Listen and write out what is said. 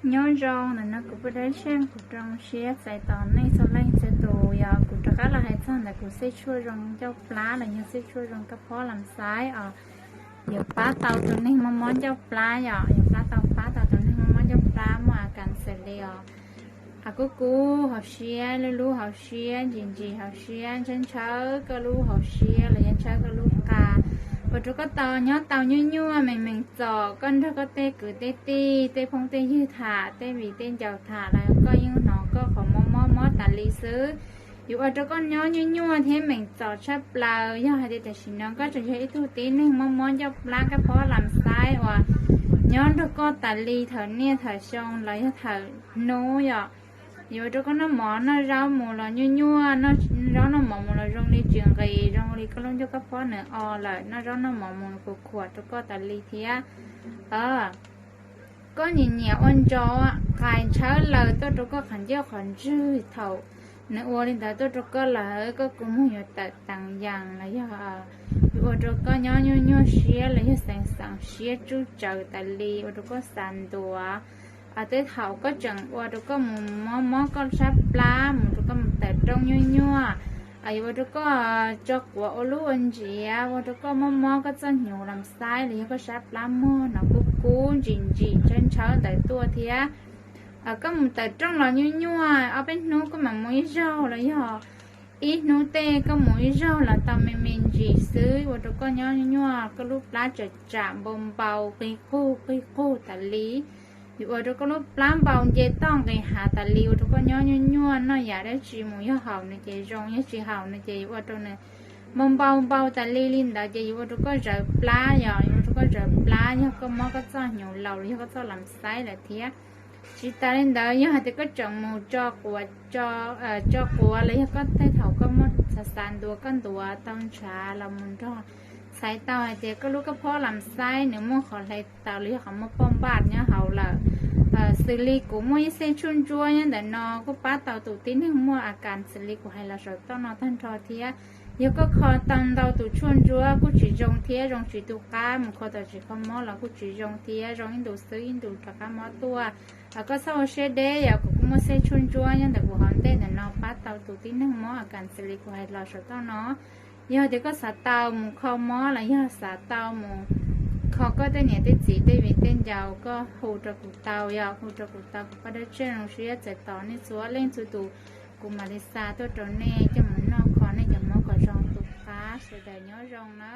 Nyob zoo, ntawm no kuv Paj Dawb Tsheej kuv zoo siab txais tos nej txhua leej txhua tus. Yog kuv rov qab los hais txog ntawm kuv xej tshuaj zoo ncauj plab los yog xej tshuaj zoo kab phob lam xaiv os, yuav pab tau tus neeg mob mob ncauj plab yom, yuav pab tau, pab tau tus neeg mob mob ncauj plab muaj a kas xws li os, a kub kub hauv siab, lub lub hauv siab, ntsim ntsim hauv siab, ntshaw ntshaw koj lub hauv siab los yog ntshaw koj lub qa, ua rau koj tau nyob tau nyuaj nyuaj, meem meem txom koj nrog koj tej kwv tej tij, tej phooj tej ywg tham, tej viv tej ncaus tham los koj yeej hnov koj qhov mob mob mob tas li xwb. Yuav ua rau koj nyob nyuaj nyuaj thiab meem txom tshaj plaws. Yog hais tias tam sim no koj tseem yog ib tug tib neeg mob mob ncauj plab kab phob lam xaiv uas nyob nrog koj tas li thaum niaj thaum xyoo los yog thaum hnub yom, yuav ua rau koj noj mov noj zaub mus los nyuaj nyuaj, noj zaub noj mov mus los zoo li tsis nqis, zoo li koj lub ncauj kab phob nws o lawm, noj zaub noj mov mus khuam khuam rau koj tas li thiab. Koj nyiam nyiam ua ntsos qais ntshawb laws tuaj rau koj qhov ncauj qhov ntswg, thaum nws ua li ntawd tuaj rau koj lawm koj kua muag yuav tawm tees yees los yog yuav ua rau koj nyob nyuaj nyuaj siab los yog xeev xeev siab tsuj tsawv tas li, ua rau koj xav ntuav. Tej thaum koj tseem ua rau koj mus mob mob koj sab plab, mus rau koj mus tawm rooj nyuaj nyuaj, yuav ua rau koj tso quav ua lub ua ntsiav, ua rau koj mob mob koj txoj hnyuv lam xaiv los yog koj sab plab muag no kub kub ntsim ntsim ntshaw ntshaw ntawd tuaj thiab. Koj mus tawm rooj los nyuaj nyuaj, ob peb hnub koj mam mus ib zaug los yog ib hnub tej koj mus ib zaug los tau me me ntsis xwb, ua rau koj nyob nyuaj nyuaj, koj lub plab tsam tsam npau npau qig qug qig qug tas li. Yuav ua rau koj lub plab npau nce toj nqis hav tas li, ua rau koj nyob nyuaj nyuaj, noj yam dab tsi mus yog haum nws ces zoo, yog tsis haum nws ces yuav ua rau nws npau npau npau tas li li ntawd ces yuav ua rau koj zawv plab yom, yuav ua rau koj zawv plab yog koj mob koj txoj hnyuv laus los yog koj txoj lam xaiv lawm thiab. Tsis tas li ntawd, yog hais tias koj tseem mus tso quav, tso quav los yog koj tej thaum koj muaj xav xav ntuav koj ntuav tau ntshav los mus nrog, txhais tau hais tias koj lub kab phob lam xaiv nws muaj qhov hle tau los yog qhov muaj poj npaj nyob hauv lawm. Xws li kuv muaj ib xej tshuaj ntsuab nyob ntawm no kuj pab tau tus tib neeg muaj a kas xws li kuv hais los saum toj no tag nrho thiab. Yog koj kho tau ntau tus tshuaj ntsuab kuj tsis zoo thiab, zoo tsis tu qab, mus kho tom tsev kho mob los kuj tsis zoo thiab, zoo ib ntus xwb ib ntus rov qab mob tuaj. Koj txhob ua siab deb, yog kuv kuj muaj xej tshuaj ntsuab nyob ntawm kuv hauv ntej ntawm no pab tau tus tib neeg mob a kas xws li kuv hais los saum toj no. Yog tias koj xav tau mus kho mob los yog xav tau mus kho koj tej niam tej txiv tej viv tej ncaus, koj hu rau kuv tau, yog hu rau kuv tau, kuv Paj Dawb Tsheej zoo siab txais tos nej txhua leej txhua tus. Kuv mam li xa tuaj rau nej coj mus noj kho nej cov mob kom zoo tu qab. Sawv daws nyob zoo na.